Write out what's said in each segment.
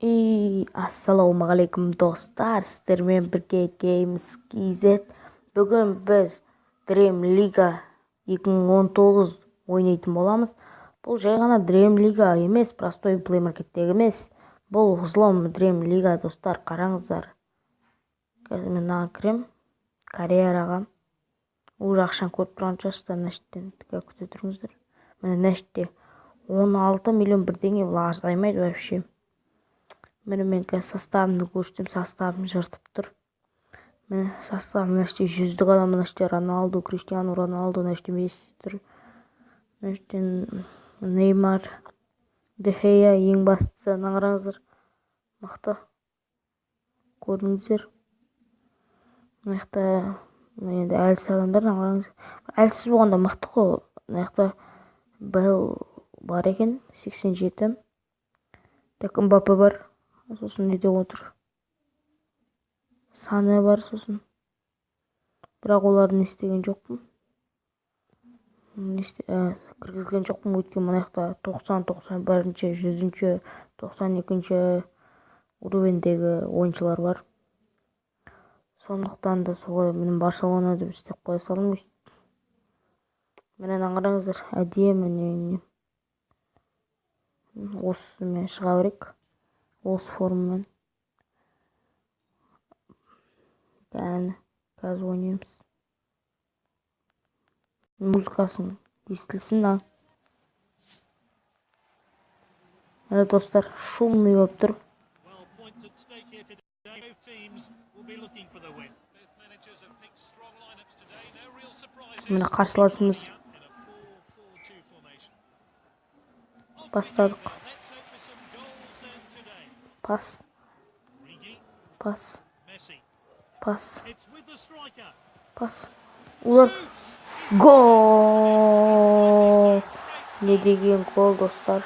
И ассалаумағалейкум, достар, сіздермен бірге Games KZ. Бүгін біз Dream League 2019 ойнайтын боламыз. Бұл жай ғана Dream League емес, простой Play Market'тегі емес. Бұл взлом Dream League, достар, қараңыздар. Қазір мен мынаған кірем, карьераға. Уже ақшаны көріп тұрған шығарсыздар мына жерден. Күте тұрыңыздар. Міне, мына жерде 16 миллион бірдеңе, бұл азаймайды вообще. Міне, мен қазір составымды көрсетемін, составым жыртып тұр. Міне, состав, мына жерде 100-дік адам, мына жерде Роналду, Криштиану Роналду, мына жерде Месси тұр. Мына жерде Неймар, Де Хея, ең бастысы, мына қараңыздар. Мықты. Көрдіңіздер. Мына жақта енді әлсіз адамдар, мына қараңыз. Әлсіз болғанда мықты ғой. Мына жақта Белл бар екен, 87. Так, Мбаппе бар. Сосын неде отыр? Саны бар сосын. Бірақ оларды не істеген жоқпын. Кіргізген жоқпын, өйткені мына жақта 90, 91-ші, 100-ші, 92-ші уровеньдегі ойыншылар бар. Сондықтан да солай мен Барселона деп істеп қоя салдым. Міне, мынаны қараңыздар, әдемі не. Осымен шыға берейік. Осы формамен. Бәрі қазір ойнаймыз. Музыкасын естілсін да. Міне, достар, шумный болып тұр. Міне, қарсыласымыз. Бастадық. Пас. Пас. Пас. Пас. Удар. Гол! Не деген гол, достар.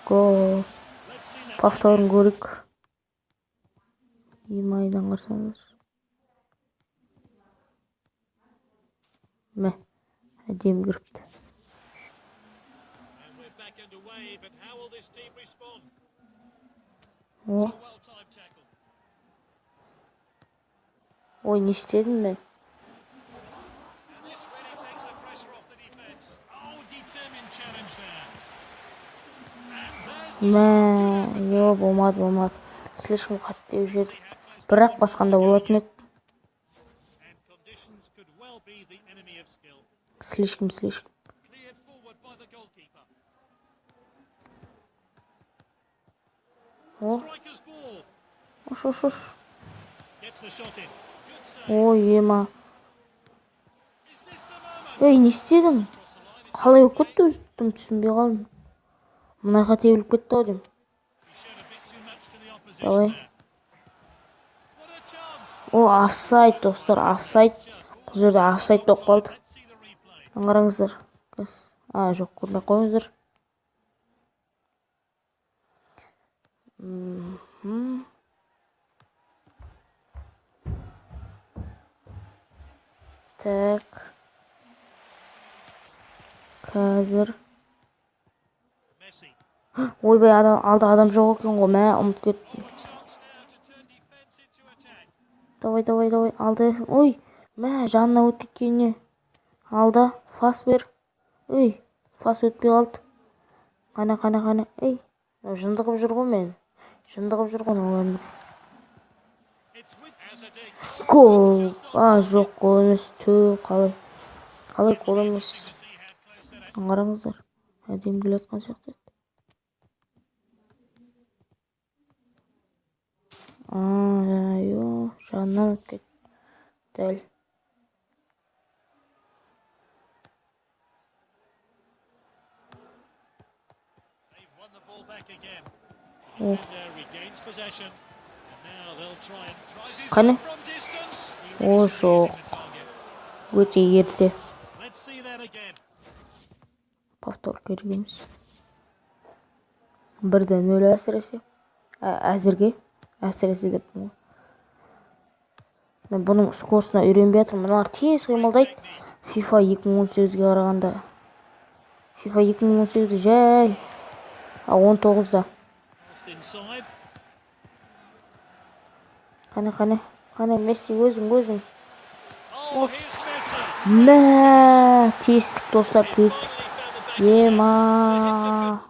Гол. Повторын көрейік. Емайдан қарасаңыз. Мә, әдемі кіріпті. О. Ой, не істедім мен? Мә, йо, болмады, болмады. Слишком қатты теуіп жібердім. Бірақ басқанда болатын еді. Слишком, слишком. О. Ұш, ұш, ұш. Ой, ема. Ей, не істедің? Қалай болып кетті өзі? Түсінбей қалдым. Мына тебіліп кетті ау деймін. Давай. О, офсайд, достар, офсайд. Бұл жерде офсайд болып қалды. Қараңыздар. А, жоқ, көрмей қойыңыздар. Так. Қазір. Ойбай, адам, алда адам жоқ екен ғой, мә, ұмытып кеттім. Давай, давай, давай, алда. Ой, мә, жанына өтіп кеткеніне. Алда, фас бер. Ой, фас өтпей қалды. Қане, қане, қане. Ей, жынды қылып жүр ғой мен. Жынды қылып жүр ғой мыналар. Гол. А, жоқ, гол емес. Тө, қалай. Қалай гол емес. Қараңыздар. Әдемі келе жатқан сияқты. А, йо, жанынан өтіп кетті. Дәл. О. Қане? О, жоқ. Өте ерте. Повтор керек емес. 1-0 әсіресе. Әзірге. Әсіресе деп. Мен бұның скоростына үйренбей жатырмын. Мыналар тез қимылдайды. FIFA 2018-ге қарағанда. FIFA 2018-де жай. А 19-да. Қане, қане, қане, Месси, өзің, өзің. Мә, тестік, достар, тестік. Ема.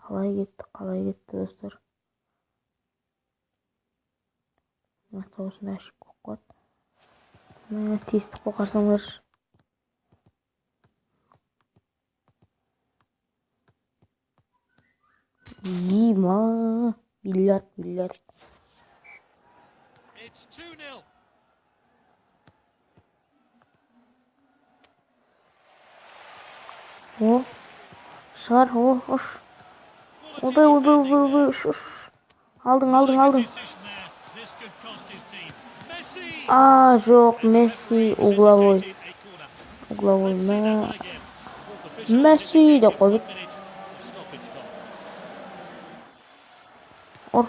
Қалай кетті, қалай кетті, достар. Мына осындай ошибка болып қалады. Мә, тестік қой, қарасаңдаршы. Ема, миллиард, миллиард. О, шығар, о, ұш. Ойбай, ойбай, ойбай, ойбай, ұш, ұш. Алдың, алдың, алдың. А, жоқ, Месси, угловой. Угловой, мә. Месси деп қойып. Ұр.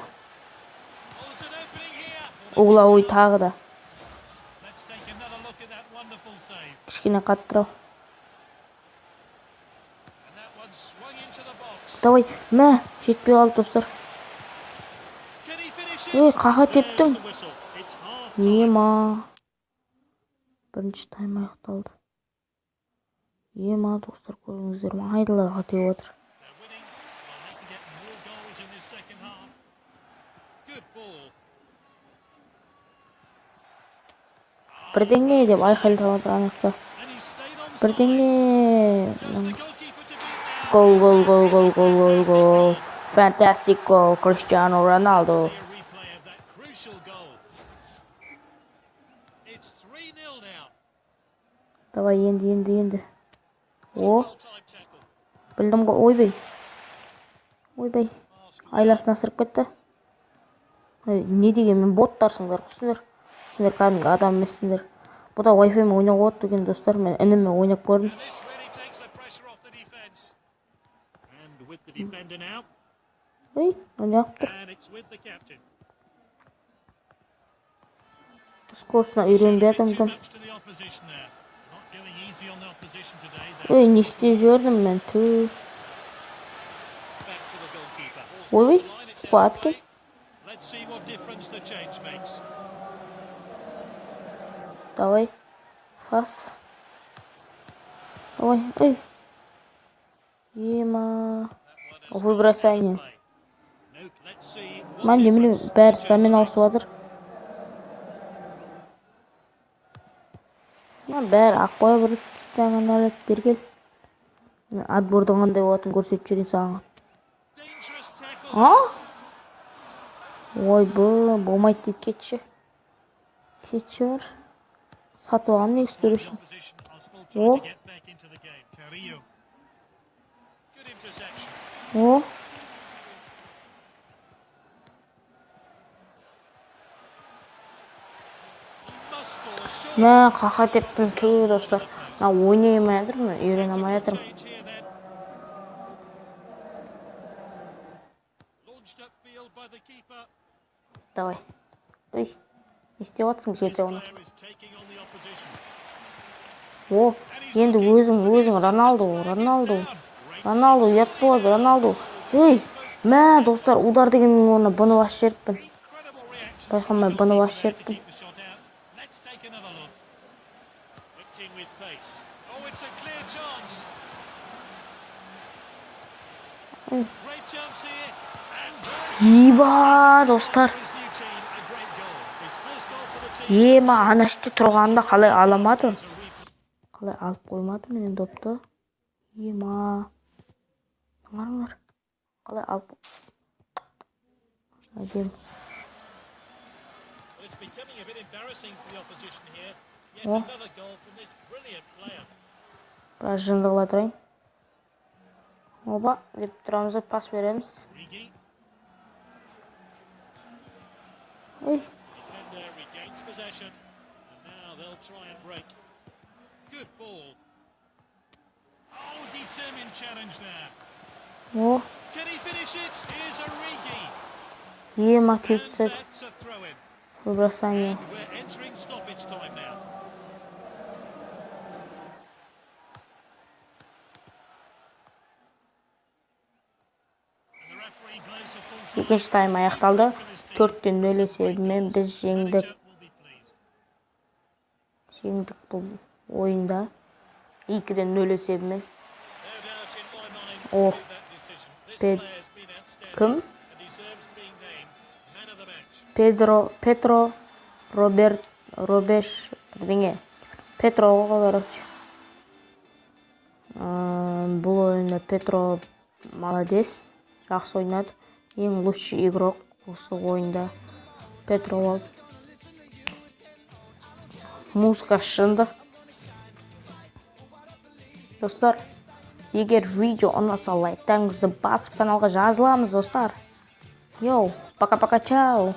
Угловой тағы да. Кішкене қаттырау. Давай, мә, жетпей қалды, достар. Ей, қақа тептің. Ема. Бірінші тайм аяқталды. Ема, достар, көрдіңіздер ме? Айдалаға теуіп отыр. Бірдеңе деп айқайлап жатыр ана жақта. Бірдеңе. Гол, гол, гол, гол, гол, гол, гол. Фантастик гол, Криштиану Роналду. Давай, енді, енді, енді. О. Білдім ғой, ойбай. Ойбай. Айласын асырып кетті. Не дегенмен боттарсыңдар, сендер. Сендер кәдімгі адам емессіңдер. Бұда Wi-Fi-мен ойнауға болады екен, достар. Мен ініммен ойнап көрдім. Ей, неғып тұр? Скоростына үйренбей жатырмын. Ей, не істеп жібердім мен? Ту. Ойбай, қуат екен. Давай, фас. Давай, эй. Ема. Выбросание. Мен немене бәрі самен ауысып жатыр. Мына бәрі ақ қоя бір таңын бері кел. Мен отбордың қандай болатынын көрсетіп жіберейін саған. А? Ойбы, болмайды дейді, кетші. Кетші бар. Сатып алған негізі төреші. О. О. Мә, қақа тептім, ту, достар. Мына ойнай алмай жатырмын, үйрене алмай жатырмын. Давай. Ой, не істеп жатсың, жерде оны. О, енді өзің, өзің, Роналду, Роналду. Роналду, ұят болады, Роналду. Ей, мә, достар, удар дегеннің орнына бұны басып жіберіппін. Байқамай бұны басып жіберіппін. Еба, достар. Ема, ана іште тұрғанда қалай аламады? Қалай алып қоймады менен допты? Ема. Қараңдар. Қалай алып. Әдемі. О. Біраз жынды қыла тұрайын. Оба, деп тұрамыз да пас береміз. Ой. О. Ема, теуіп. Выбросание. Екінші тайм аяқталды. 4-0 есебімен біз жеңдік. Жеңдік бұл ойында. 2-0 есебімен. О, кім? Педро, Петро, Роберт, Робеш, бірдеңе. Петро ғой, короче. Бұл ойында Петро молодец, жақсы ойнады. Ең лучший игрок осы ойында Петро болды. Музыка шындық. Достар, егер видео ұнаса, лайктарыңызды басып, каналға жазыламыз, достар. Йоу, пока-пока, чао.